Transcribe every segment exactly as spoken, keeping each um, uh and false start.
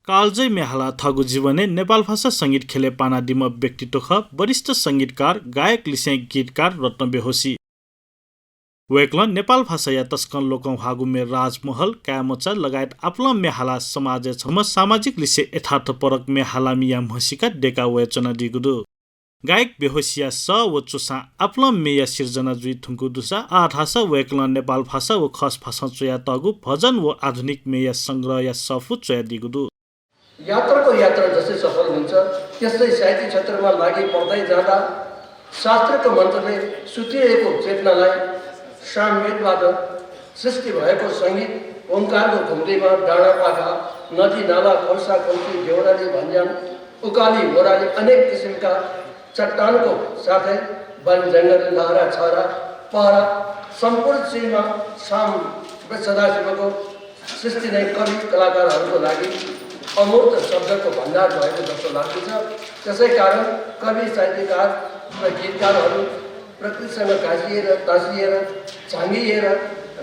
कालजयी म्ये हालाः थःगु जीवनय् नेपालभाषा संगीत ख्यलय् पानादीम्ह व्यक्तित्व खः वरिष्ठ संगीतकार, गायक लिसें गीतकार रत्न बेहोशी। वय्कलं नेपालभाषाया तसकं लोकंह्वाःगु म्ये राजमहल, काय्‌मचा लगायत आपालं म्ये हालाः समाजय् छम्ह सामाजिक लिसे यथार्थपरक म्ये हालामि याये म्हसीका दयेका वयाच्वनादीगु दु। गायक बेहोशीया सः व चुसां आपालं म्येया सिर्जना जुइ धुंकूगु दुसा आः धाःसा वय्कलं नेपालभाषा व खसभाषां च्वयातःगु भजन व आधुनिक म्येया संग्रहया सफू च्वयादीगु दु। यात्राको यात्रा जस्तै सफल हुन्छ, त्यस्तै साहित्य क्षेत्रमा लागि पर्दै जाँदा शास्त्रको मन्त्रले सुतिएको चेतनालाई सामवेदबाट सृष्टि भएको संगीत ओंकारको घुम्तीमा डाँडापाखा, नदीनाला, खोल्साखोल्सी, देउराली भन्ज्याङ, उकाली ओराली अनेक किसिमका चट्टानको साथै वन जंगल, लहरा छहरा, पहरा सम्पूर्ण चिजमा साम सदाशिवको सृष्टि नै कवि कलाकारहरूको लागि अमूर्त शब्दको भण्डार भएको जस्तो लाग्दछ। त्यसै कारण कवि, साहित्यकार र गीतकारहरू प्रकृतिसँग गाँसिएर, तासिएर, झाँगिएर,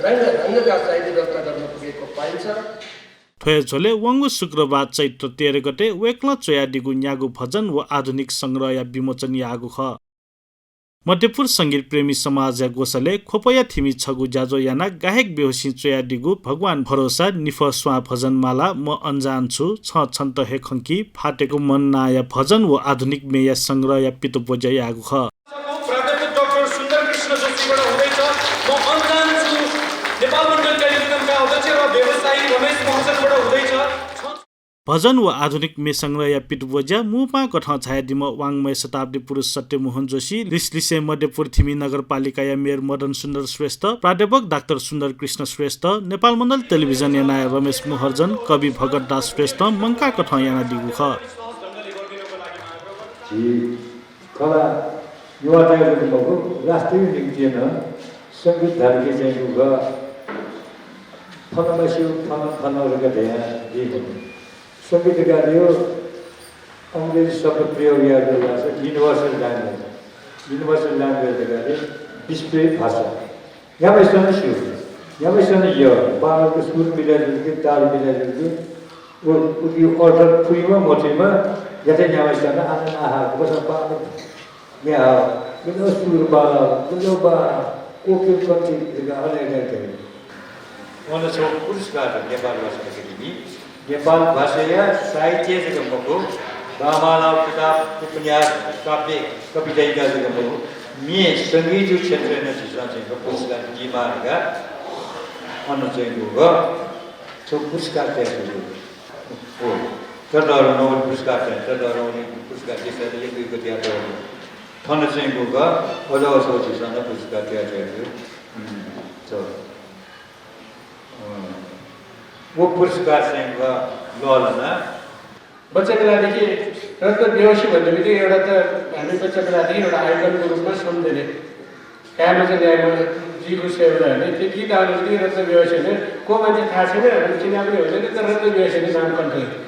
रंग रंगका साहित्य रचना गर्न पुगेको पाइन्छ। थ्व हे झ्वलय् वंगु शुक्रबार चैत्र तेह्र गते वय्कलं च्वयादीगु न्यागू भजन व आधुनिक संग्रहया विमोचन याःगु खः। मध्यपुर संगीत प्रेमी समाजया ग्वसालय् ख्वपया थिमि छगू ज्याझ्वः यानाः गायक बेहोशीं च्वयादीगु भगवान भरोसा, निफः स्वां भजनमाला, म अनजान छु, छं छन्त हे खंकी, फाटेको मन नांया भजन व आधुनिक म्येया संग्रहया पितब्वज्या याःगु खः। प्राध्यापक डाक्टर सुन्दर कृष्ण जोशीबाट हुँदैछ। म अनजान छु, नेपाल मण्डल टेलिभिजनका अध्यक्ष र व्यवसायी रमेश महर्जनबाट हुँदैछ। भजन व आधुनिक म्ये संग्रहया पितब्वज्या मू पाहां कथं झायादीम्ह वाङ्मय शताब्दी पुरुष सत्यमोहन जोशी, लिसलिसें मध्यपुर थिमि नगरपालिकाया मेयर मदन सुन्दर श्रेष्ठ, प्राध्यापक डाक्टर सुन्दर कृष्ण श्रेष्ठ, नेपाल मण्डल टेलिभिजनया नायः रमेश महर्जन, कवि भगत दास श्रेष्ठं मंकाः कथं यानादीगु खः। झी कला युवातय् जक मखु, राष्ट्रिय निंतिं नं संगीत धाःगु चाहिँ गुगु थन मस्यू, थन, थन धकाः धयादी मखु। संगीत धकाः धइगु अंग्रेजी शब्द प्रयोग यायेगु धाःसा universal language। Universal language धकाः धइगु विश्वय् भाषा। न्ह्याम्हसिनं स्यू। न्ह्याम्हसिनं यः। बांलाक सुर मिले जुल कि, ताल मिले जुल कि, व, उकी अर्थ थुइमा मथुइमा, याथे न्ह्याम्हसिनं आनन्द आहा, गबसं बांलाक म्ये हाः, गजब सुर बांलाः, गजब बांलाः, OK कति धकाः अले अले धइगु। अन छगू पुरस्कार दु नेपाल भाषा एकेडेमी। नेपाल भाषाया साहित्य जक मखु, बांबांलाःगु किताब, उपन्यास, काव्य, कविता इत्यादि जक मखु, म्ये संगीत क्षेत्रय् नं झीसं चाहिँ पुरस्कार बीमाः धकाः अन चाहिँ गुगु छगू पुरस्कार तयातःगु। हो, ततःधंगु पुरस्कार चाहिँ, ततःधंगु पुरस्कार देशय् यक्व यक्व तयातःगु। थन चाहिँ गुगु अझ छगू झीसं नं पुरस्कार तयातःगु। उम्, च। अँ, व पुरस्कार चाहिँ व लःल्हाना। बच्चा बेलादेखि रत्न बेहोशी भन्ने बित्तिकै एउटा त हामी बच्चा बेलादेखि एउटा आइकनको रूपमा सम्झने। काय्‌मचा ल्याय्‌म्ह जीगु स्वयेबलय् भने त्यो गीत आउने बित्तिकै रत्न बेहोशी भने को मान्छे थाहा छैन, हामी चिना पनि हुँदैन, तर रत्न बेहोशी नाम कण्ठ हुन्थ्यो।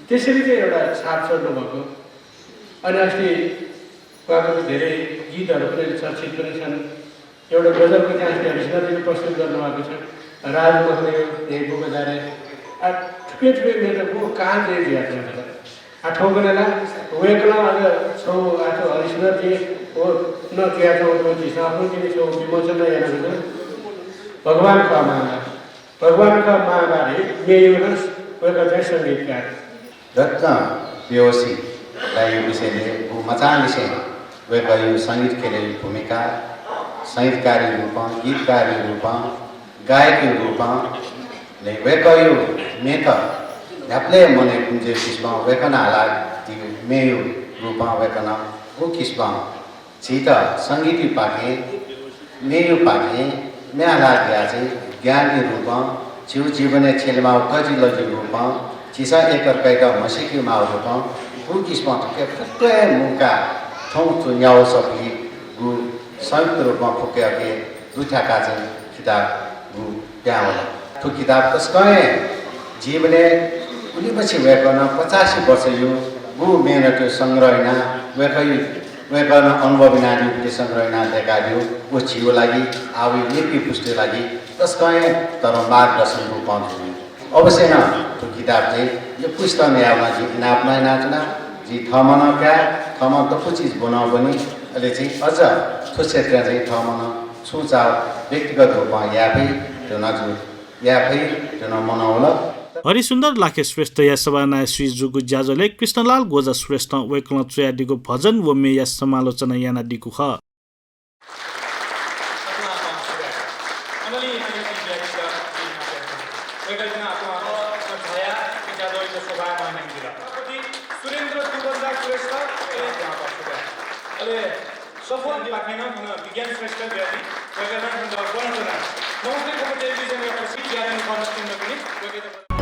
त्यसरी चाहिँ एउटा छाप छोड्नुभएको। अनि अस्ति उहाँको धेरै गीतहरू पनि चर्चित पनि छन्। एउटा गजलको चाहिँ अस्ति हरिशनरजीले प्रस्तुत गर्नुभएको छ। राजमहलयो हे बोकजारे। आ, थुप्रै थुप्रै मेरो गु कालजयी जुयाच्वंगु छ। आ, थौंकन्हय् ला वय्‌कलं अझ छगू आ थ्व हरिशनरजी व नं जुयाच्वंगु दु, झीसं अखुन्हु तिनि छगू विमोचन नं यानागु दु। भगवान खः मांबा। भगवान खः मांबा धइ म्येयु नं वय्‌कः चाहिँ संगीतकार। रत्न बेहोशी दाइया विषयले गु मचांनिसें वय्‌कःया संगीत ख्यलय् भूमिका, संगीतकारया रूपं, गीतकारया रूपं, गायकया रूपं, ले वय्‌कःया म्येत न्ह्याबलें मनय् कुंज्यूगु किसिमं वय्‌कलं हालादीगु म्येयु रूपं वय्‌कलं गु किसिमं झीत संगीतपाखें, म्येपाखें म्ये हालादियाः चाहिँ ज्ञानया रूपं, झीगु जीवनय् छ्यलेमाःगु कजि लजिया रूपं, झीसं एकअर्कायात म्हसीकेमाःगु रूपं, गु किसिमं थुकी फुक्कं हे मुंकाः थौं थ्व न्यागू सफुलिइ गु संयुक्त रूपं फुक्कयाके दुथ्याकाः चाहिँ किताब गु पिहां वल। थ्व किताब तसकं हे जीवनय् उलिमछि वय्‌कलं पचासी वर्षया गु मेहनतया संग्रह यानाः वय्‌कःया, वय्‌कलं अनुभव यानादीगु संग्रह यानाः दय्‌कादीगु व झीगु लागि, आः वइ मेपिं पुस्ताया लागि तसकं हे तर मार्गदर्शनया रूपं जुइ। अवश्य नं थ्व किताब चाहिँ यक्व स्तरं यायेगु जिं इनाप नं यानाच्वना। जिं थःम्हं नं काये, थःम्हं दक्व चिज ब्वनावनी। अले चाहिँ अझ थ्व क्षेत्रय् चाहिँ थःम्हं नं छुं चाःगु व्यक्तिगत रूपं याये फइ धुन जु याये फइ धुन मनंवल। हरिसुन्दर लाखे श्रेष्ठया सभानायःसुइ जूगु ज्याझ्वलय् कृष्णलाल गोझा श्रेष्ठं वय्कलं च्वयादीगु भजन व म्येया समालोचना यानादीगु खः। सुरेन्द्र दुबन्दा श्रेष्ठ, अले सफल पाखें नं थन विज्ञान श्रेष्ठ ब्याजी, वय्कलं थन ब्वनाच्वना। नमस्ते खबर टेलिभिजनया प्रसिद्ध ज्याझ्वः खः निश्चित पनि वय्कःयात